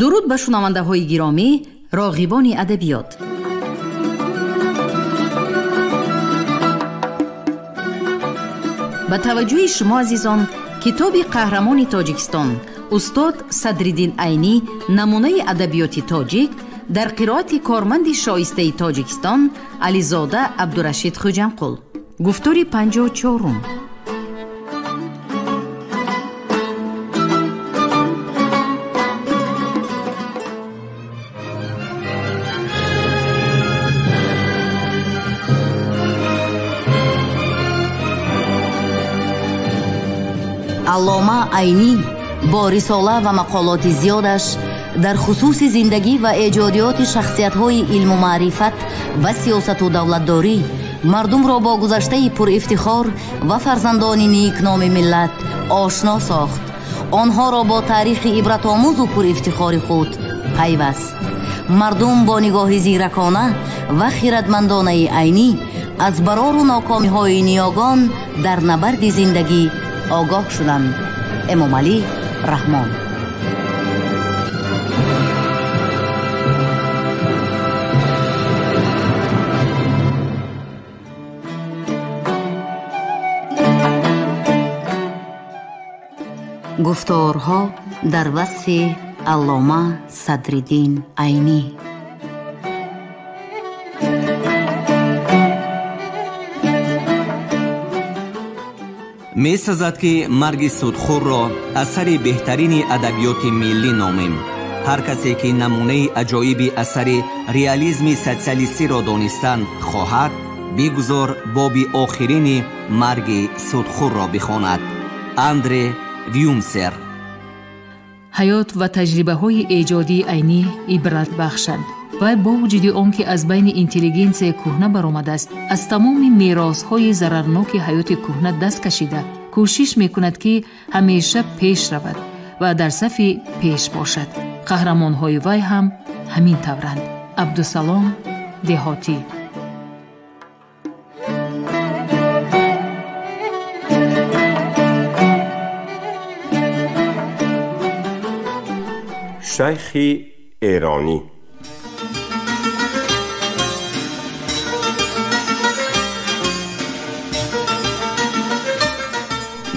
Дуруд ба шунавандаҳои гиромӣ, роғибони адабиёт. Ба таваҷҷӯҳи шумо азизон, китоби қаҳрамони Тоҷикистон устод Садриддин Айнӣ намунаи адабиёти тоҷик дар қироати корманди шоистаи Тоҷикистон Ализода Абдурашид Хуҷамқул. Гуфтори 54-ум. Аллома Айнӣ бо рисола ва мақолоти зиёдаш дар хусуси зиндагӣ ва эҷодиёти шахсиятҳои илму маърифат ва сиёсату давлатдорӣ мардумро бо гузаштаи пурифтихор ва фарзандони никноми миллат ошно сохт, онҳоро бо таърихи ибратомӯзу пурифтихори худ пайваст. Мардум бо нигоҳи зиракона ва хиратмандонаи Айнӣ аз барору нокомиҳои ниёгон дар набарди зиндагӣ огоҳ шуданд. Эмомалӣ Раҳмон. Гуфторҳо дар васфи Аллома Садриддин Айнӣ. Месазад ки марги судхӯрро асари беҳтарини адабиёти миллӣ номем. Ҳар касе ки намунаи аҷоиби асари реализми социалистиро донистан хоҳад, бигузор боби охирини марги судхӯрро бихонад. Андре Вюмсер. Ҳаёт ва таҷрибаҳои эҷодии Айнӣ ибрат бахшанд. Вай бо вуҷуди он ки аз байни интеллигенсияи кӯҳна баромадааст, аз тамоми меросҳои зарарноки ҳаёти кӯҳна даст кашида, кӯшиш мекунад, ки ҳамеша пеш равад ва дар сафи пеш бошад. Қаҳрамонҳои вай ҳам ҳамин тавранд. Абдусалом Деҳотӣ. Шайхи эронӣ.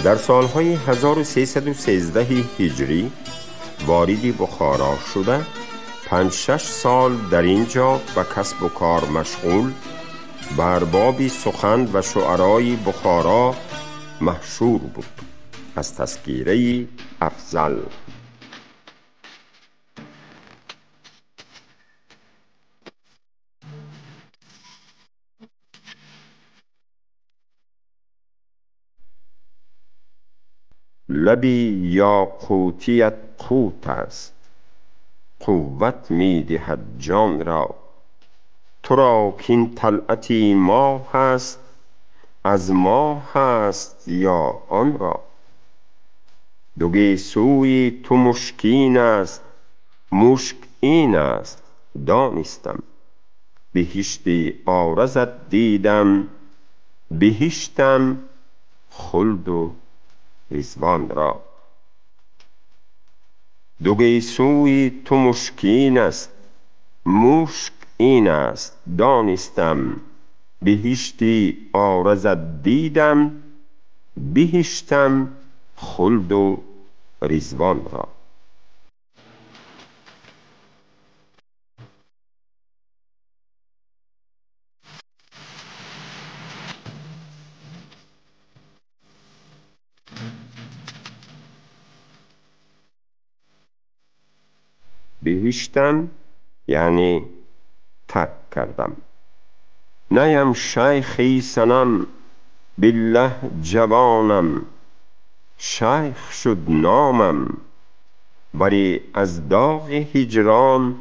Дар солҳои 1313 ҳиҷрӣ вориди Бухоро шуда, 5-6 сол дар ин ҷо ба касбу кор машғул, ба арбоби сухан ва шуарои Бухоро маҳшур буд. Аз тазкираи Афзал. لبی یاقوتیت قوت است، قوت می دهد جان را. تو را کاین طلعتی ماه است، از ماه است یا آن را. دو گیسوی تو مشکین است، مشک این است دانستم. بهشتی عارضت دیدم، بهشتم خلد و رضوان را. دو گیسوی تو مشکین است، مشک این است دانستم. بهشتی عارضت دیدم، بهشتم خلد و رضوان را. بهشتم یعنی ترک کردم. نیم شیخی صنم بالله جوانم، شیخ شد نامم. ولی از داغ هجران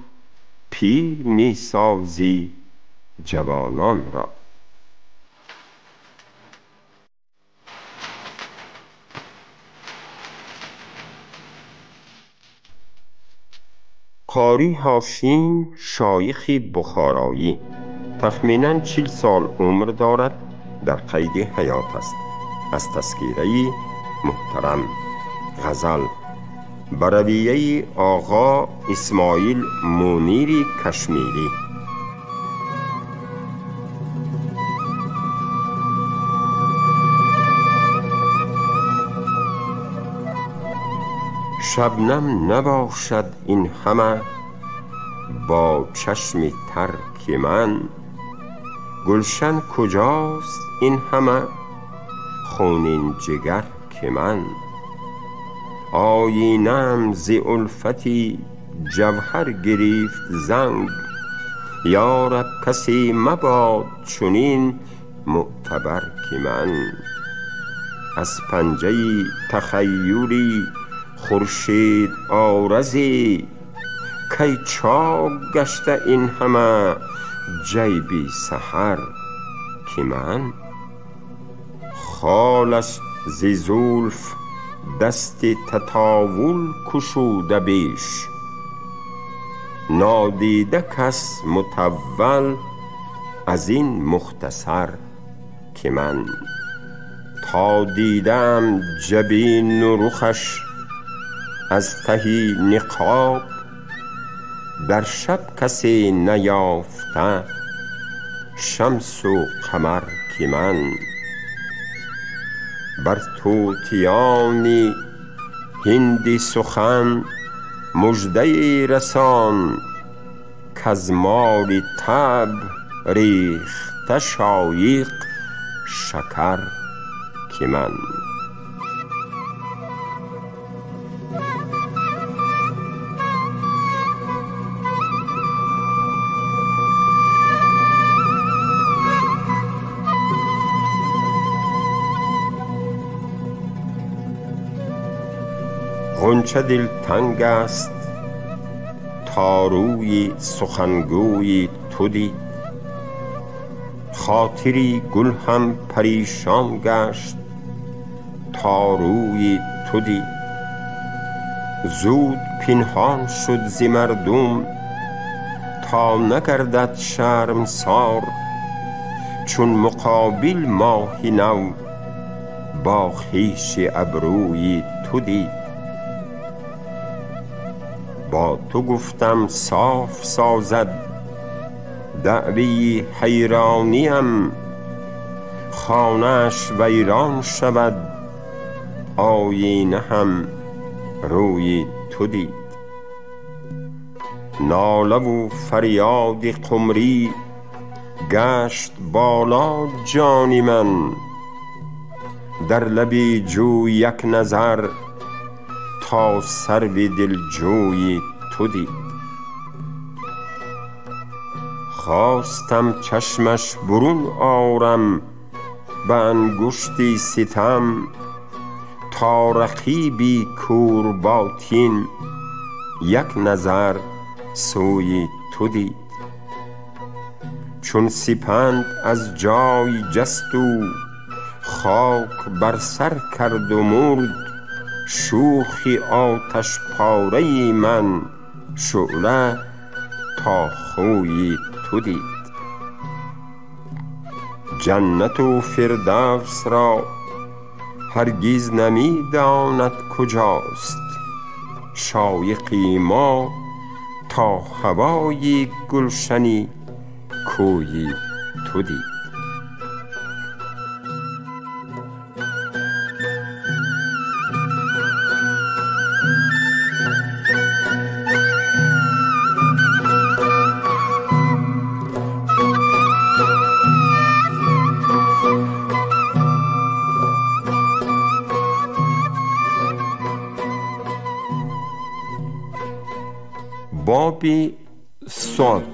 پیر می سازی جوانان را. قاری هاشم شایخی بخارایی، تخمیناً 40 سال عمر دارد، در قید حیات است. از تذکیره محترم. غزل. ба равияи оғо Исмоил Мунири Кашмирӣ. Шабнам набошад ин ҳама бо чашми тар ки ман, гулшан куҷост ин ҳама хунин ҷигар ки ман. Оинаам зи улфати ҷавҳар гирифт занг, ё раб касе мабод чунин мӯътабар ки ман. Аз панҷаи тахайюли хуршед орзе, кай чок гашта ин ҳама ҷайби саҳар ки ман. Холаш зи зулф дасти татовул кушуда беш, нодида кас мутаввал аз ин мухтасар ки ман. То дидаам ҷабину рухаш аз таҳи ниқоб, дар шаб касе наёфта шамсу қамар ки ман. Бар тӯтиёни ҳинди сухан муждае расон, каз моли таб рехта шоиқ шакар ки ман. Ғунча дилтанг аст то рӯи сухангӯи ту дид, хотири гул ҳам паришон гашт то рӯи ту дид. Зуд пинҳон шуд зи мардум то нагардад шармсор, чун муқобил моҳи нав бо хеши абрӯи ту дид. Бо ту гуфтам соф созад даъвии ҳайрониам, хонааш вайрон шавад оина ҳам рӯи ту дид. Нолаву фарёди қумрӣ гашт боло ҷони ман, дар лаби ҷӯй як назар то сарви дилҷӯи ту дид. Хостам чашмаш бурун орам ба ангушти ситам, то рақиби кӯрботин як назар сӯи ту дид. Чун сипанд аз ҷой ҷасту хок бар сар карду мурд, шӯхи оташпораи ман шӯъла то хӯи ту дид. Ҷаннату фирдавсро ҳаргиз намедонад куҷост, шоиқи мо то ҳавои гулшани кӯи ту дид. Боби сод.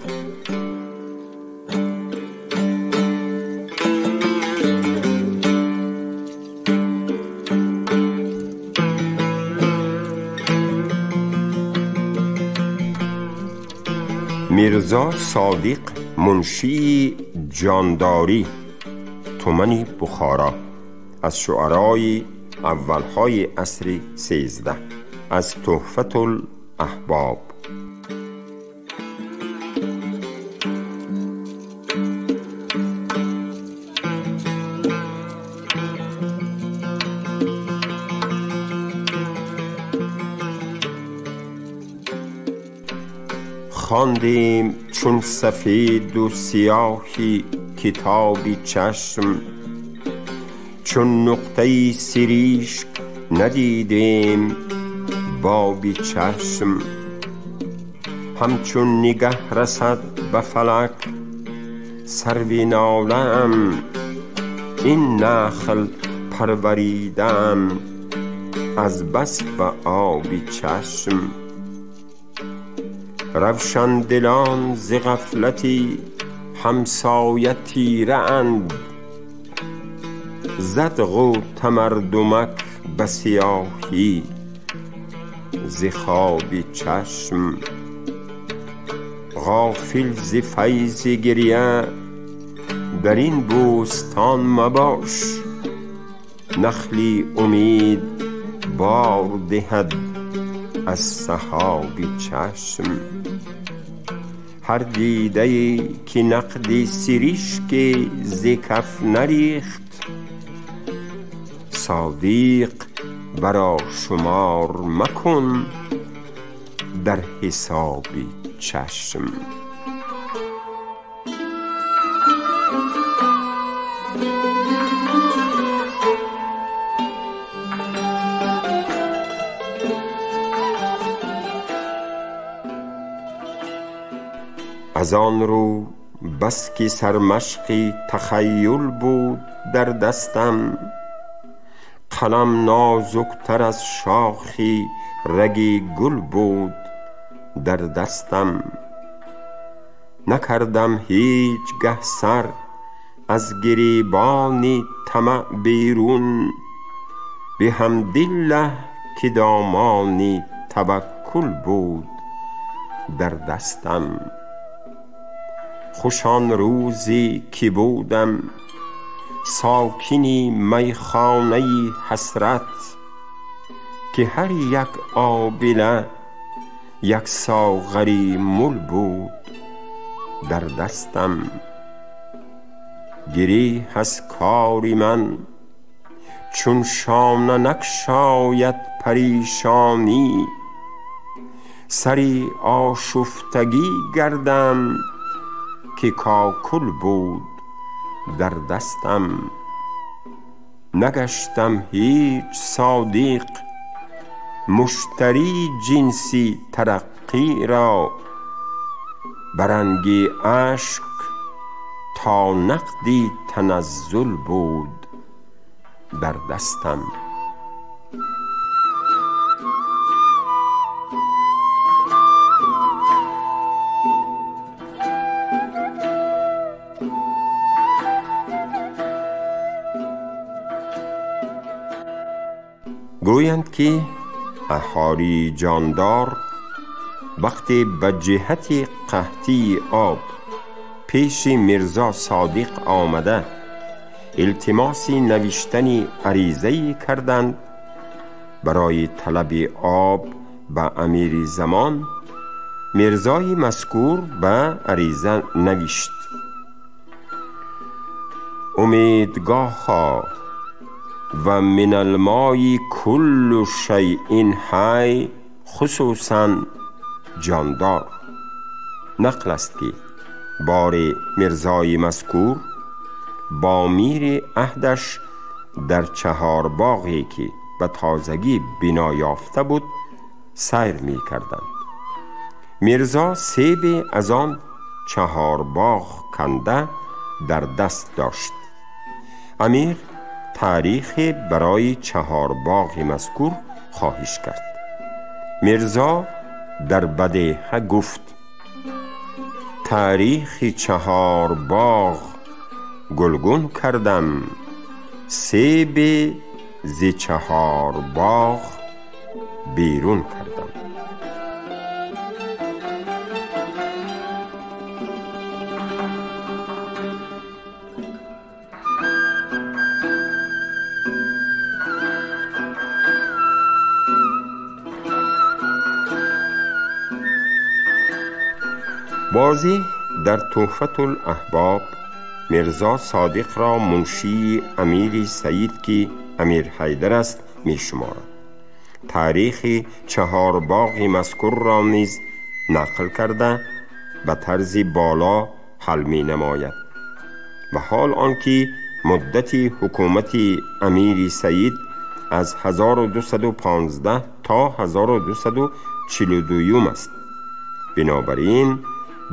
Мирзо Содиқ муншии ҷондорӣ, тумани Бухоро, аз шуарои аввалҳои асри 13, аз Туҳфатул-аҳбоб. Хондем чун сафеду сиёҳи китоби чашм, чун нуқтаи сиришк надидем боби чашм. Ҳамчун нигаҳ расад ба фалак сарви нолаам, ин нахл парваридаам аз бас ба оби чашм. Равшандилон зи ғафлати ҳамсоя тираанд, зад ғӯта мардумак ба сиёҳӣ зи хоби чашм. Ғофил зи файзи гиря дар ин бӯстон мабош, нахли умид бор диҳад аз саҳоби чашм. Ҳар дидае ки нақди сиришке зи каф нарехт, содиқ баро шумор макун дар ҳисоби чашм. Аз он рӯ бас ки сармашқи тахайюл буд дар дастам, қалам нозуктар аз шохи раги гул буд дар дастам. Накардам ҳеҷ гаҳ сар аз гиребони тамаъ берун, биҳамдиллаҳ ки домони таваккул буд дар дастам. Хуш он рӯзе ки будам сокини майхонаи ҳасрат, ки ҳар як обила як соғари мул буд дар дастам. Гиреҳ аз кори ман чун шона накшояд парешонӣ, сари ошуфтагӣ гардам ки кокул буд дар дастам. Нагаштам ҳеҷ содиқ муштари ҷинси тараққиро, ба ранги ашк то нақди таназзул буд дар дастам. Гӯянд ки аҳолии ҷондор вақте ба ҷиҳати қаҳтии об пеши Мирзо Содиқ омада илтимоси навиштани аризае карданд барои талаби об ба амири замон, Мирзои мазкур ба ариза навишт: умедгоҳҳо ва миналмои куллу шайъин ҳай, хусусан ҷондор. Нақл аст ки бори Мирзои мазкур бо мири аҳдаш дар чаҳорбоғе ки ба тозагӣ бино ёфта буд сайр мекарданд. Мирзо себе аз он чаҳорбоғ канда дар даст дошт. Амир таърихе барои чаҳорбоғи мазкур хоҳиш кард. Мирзо дар бадеҳа гуфт: таърихи чаҳорбоғ гулгун кардам, себе зи чаҳорбоғ берун кардам. واضح در تحفة الاحباب میرزا صادق را منشی امیر سعید که امیر حیدر است می شمارد. تاریخ چهار باغ مذکور را نیز نقل کرده به طرز بالا حل می نماید. و حال آنکه مدت حکومت امیر سعید از 1215 تا 1242 است. بنابراین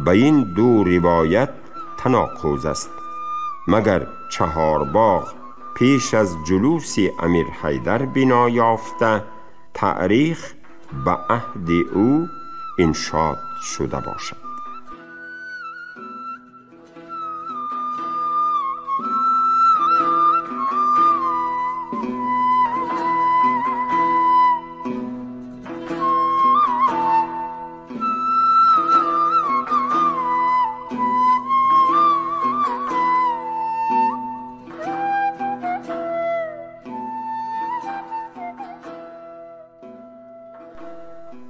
به این دو روایت تناقض است. مگر چهارباغ پیش از جلوس امیر حیدر بنا یافته تاریخ به عهد او انشاد شده باشد.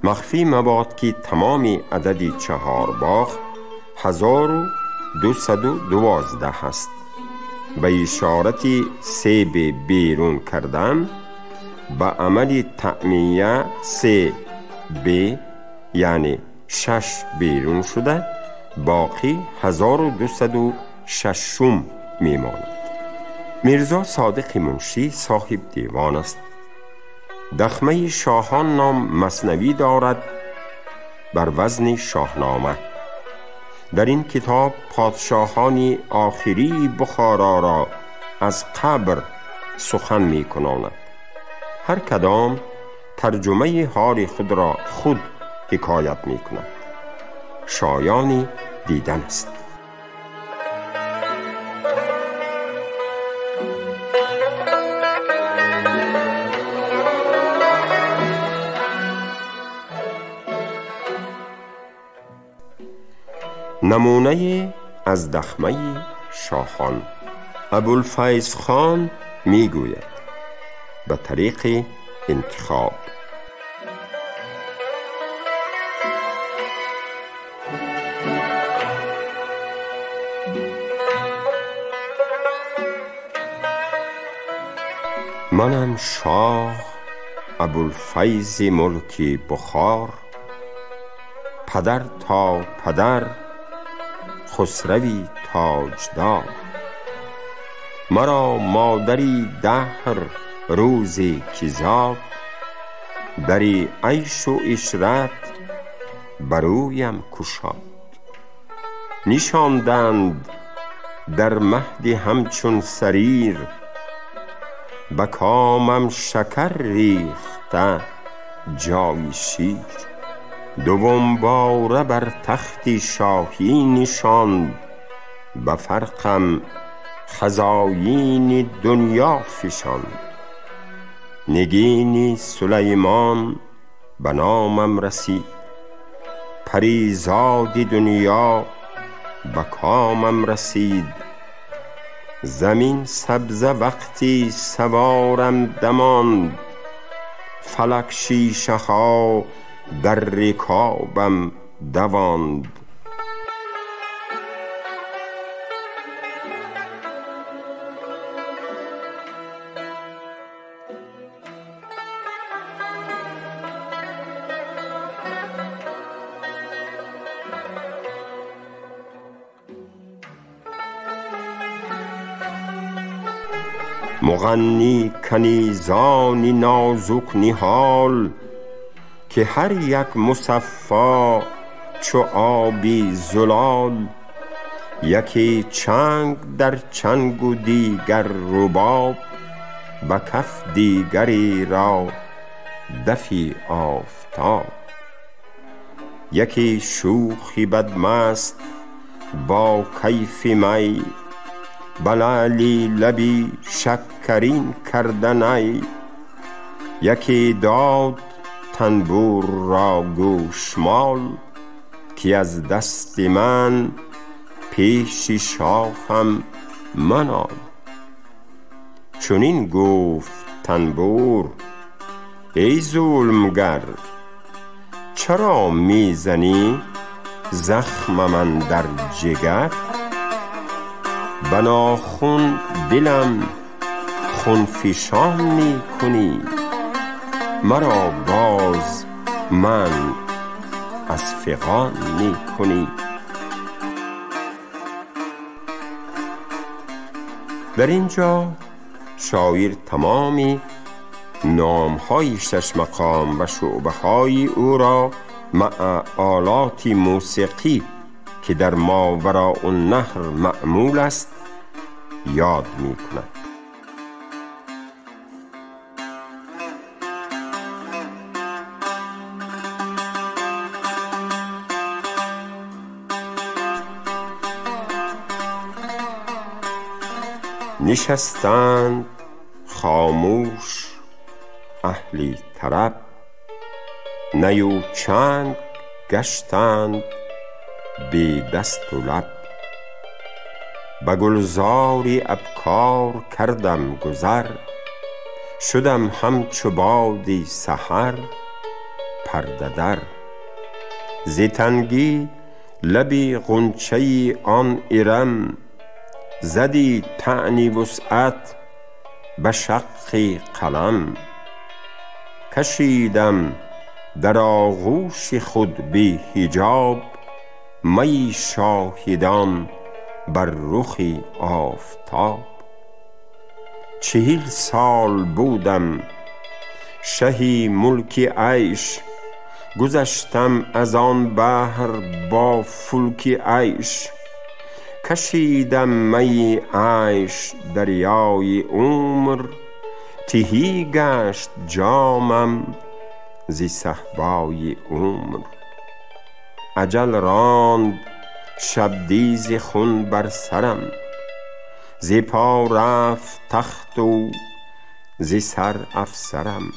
مخفی مباد که تمام عدد چهارباغ 1212 است. به اشارت سه به بیرون کردن به عمل تعمیه 3 ب یعنی 6 بیرون شده باقی 1206 میماند. میرزا صادق منشی صاحب دیوان است. دخمه شاهان نام مثنوی دارد بر وزن شاهنامه. در این کتاب پادشاهان آخری بخارا را از قبر سخن می کناند. هر کدام ترجمه حال خود را خود حکایت می کند. شایان دیدن است. نمونه از دخمه شاهان. ابوالفیض خان میگوید به طریق انتخاب: منم شاه ابوالفیض ملک بخار، پدر تا پدر خسروی تاجدار. مرا مادری دهر روزی که زاد، دری عیش و عشرت برویم کشاد. نشاندند در مهد همچون سریر، به کامم شکر ریخته جای شیر. دوم باره بر تخت شاهی نشاند، به فرقم خزاین دنیا فشاند. نگین سلیمان به نامم رسید، پریزاد دنیا به کامم رسید. زمین سبزه وقتی سوارم دماند، فلک شیشه ها در رکابم دواند. مغنی کنیزان نازک نهال، که هر یک مصفا چو آبی زلال. یکی چنگ در چنگ و دیگر رباب، به کف دیگری را دفی آفتاب. یکی شوخی بدمست با کیف می، بلالی لبی شکرین کردنی. یکی داد تنبور را گوشمال، که از دست من پیش شاهم منال. چنین گفت تنبور ای ظلمگر، چرا میزنی زخم من در جگر؟ بناخون دلم خونفشان می کنی، مرا باز من از فغان می کنی. Дар ин ҷо шоир тамоми номҳои шашмақом ва шӯъбаҳои ӯро маъ олоти мусиқӣ ки дар Мовароуннаҳр маъмул аст ёд мекунад. نشستند خاموش اهلی طرب، نیو چند گشتند بی دست و لب. به گلزاری ابکار کردم گذر، شدم همچو بادی سحر پرده در. ز تنگی لبی غنچه آن ارم، زدی طعنی وسعت به شق قلم. کشیدم در آغوش خود بی حجاب، می شاهدان بر رخ آفتاب. 40 سال بودم شهی ملک عیش، گذشتم از آن بحر با فلک عیش. کشیدم می عیش دریای عمر، تهی گشت جامم ز صهبای عمر. اجل راند شبدیز خون بر سرم، ز پا رفت تخت و ز سر افسرم.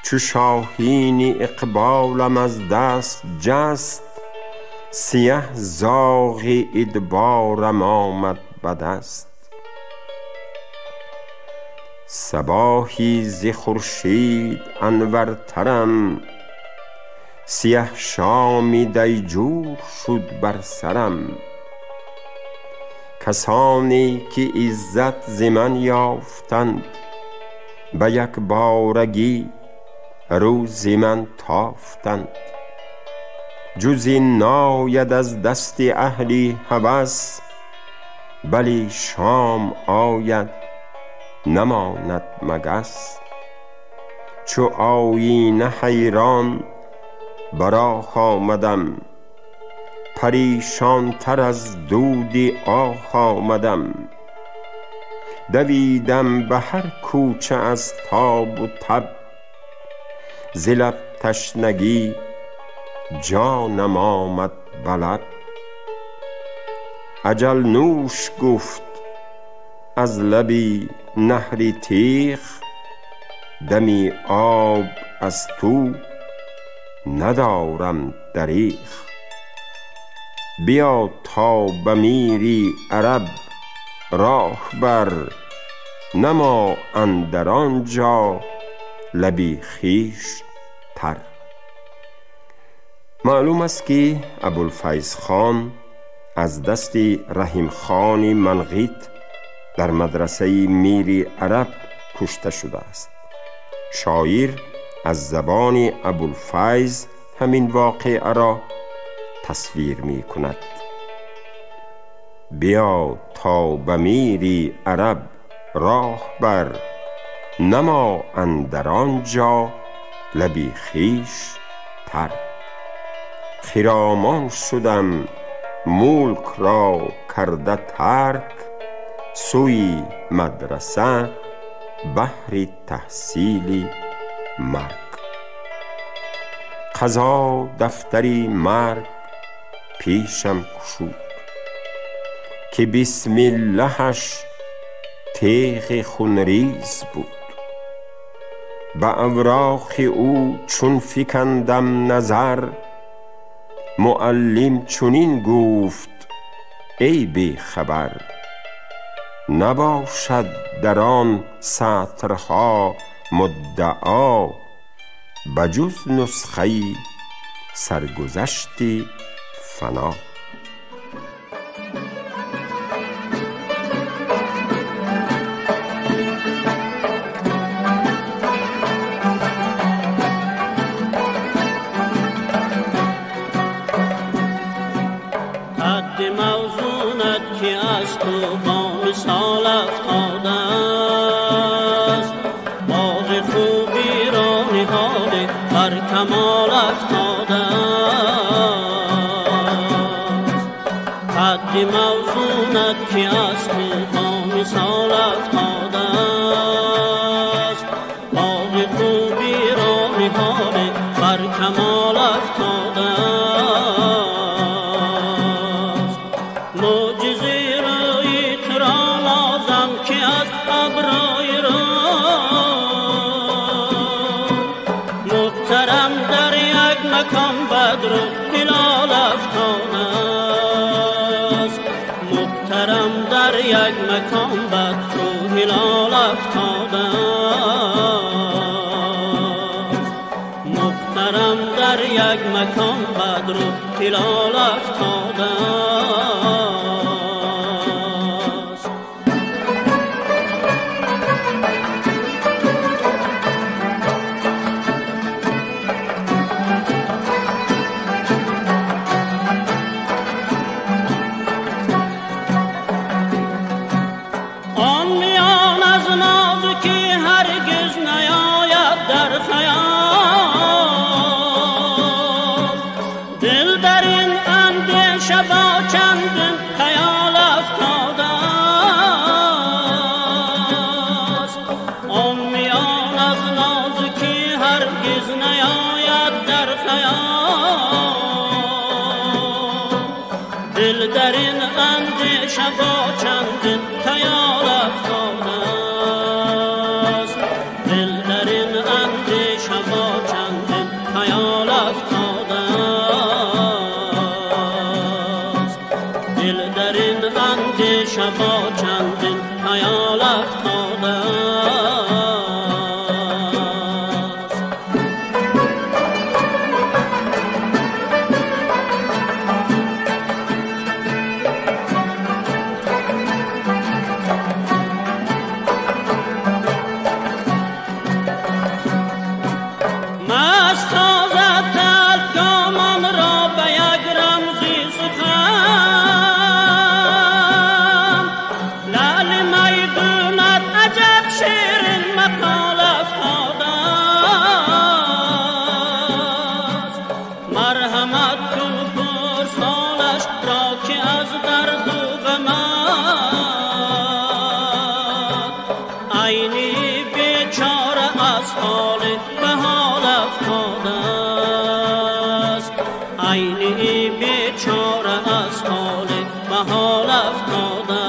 چو شاهین اقبالم از دست جست، سیه زاغ ادبارم آمد به دست. صباحی ز خورشید انورترم، سیه شامی دیجور شد بر سرم. کسانی که عزت ز من یافتند، به یک بارگی رو ز من تافتند. جز این ناید از دست اهل هوس، بلی شام آید نماند مگس. چو آیینه حیران براه آمدم، پریشان تر از دود آه آمدم. دویدم به هر کوچه از تاب و تب، ز لب تشنگی جانم آمد به لب. اجل نوش گفت از لبی نهری تیغ، دمی آب از تو ندارم دریغ. بیا تا به میری عرب راه بر، نما اندر آنجا لبی خویش تر. معلوم است که ابوالفیض خان از دست رحیم خان منغیت در مدرسه میری عرب کشته شده است. شاعر از زبان ابوالفیض همین واقعه را تصویر می کند. بیا تا به میری عرب راه بر، نما اندر آنجا لبی خویش تر. خرامان شدم ملک را کرده ترک، سوی مدرسه بهر تحصیل مرگ. قضا دفتری مرگ پیشم گشود، که بسم اللهش تیغ خونریز بود. به اوراق او چون فکندم نظر، معلم چنین گفت ای بی خبر. نباشد در آن سطرها مدعا، بجز نسخه سرگذشت فنا. قد موزونت که از تو وصال افتاده است. باغ خوبی را نهال بر کمال افتاده است. قد موزونت که از تو با مثال افتاده است. باغ خوبی را نهال بر کمال افتاده است. معجزه روی تو را لازم که از ابروی رو محترم در یک مکان بدر و هلال افتاده است. محترم در یک مکان بدر و هلال افتاده است. محترم در یک مکان بدر و هلال افتاده است. آن میان از نازکی هرگز نیاید در خیال، دل در این اندیشه با چندین خیال افتاده است. آن میان از نازکی هرگز نیاید در خیال، دل در این اندیشه با چندین خیال افتاده است. دل در این اندیشه با چندین خیال افتاده است. دل در این اندیشه با چندین خیال افتاده است. مست سازد تلخکامان را به یک رمزی سخن، لعل میدونت عجب شیرین مقال افتاده است. مرحمت کو پرس حالش را که از درد و غمت عینی بیچاره از حال به حال افتاده است. عینی بیچاره از حال به حال افتاده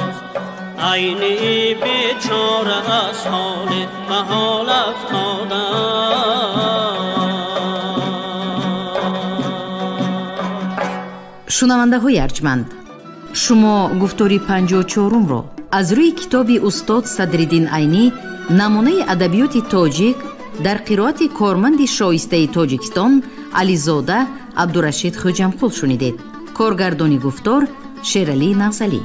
است. عینی بیچاره از حال به حال افتاده است. Шунавандаҳои арҷманд, шумо гуфтори 54-умро аз рӯи китоби устод Садриддин Айнӣ намунаи адабиёти тоҷик дар қироати корманди шоистаи Тоҷикистон Ализода Абдурашид Хӯҷамқул шунидед. Коргардони гуфтор Шералӣ Нағзалӣ.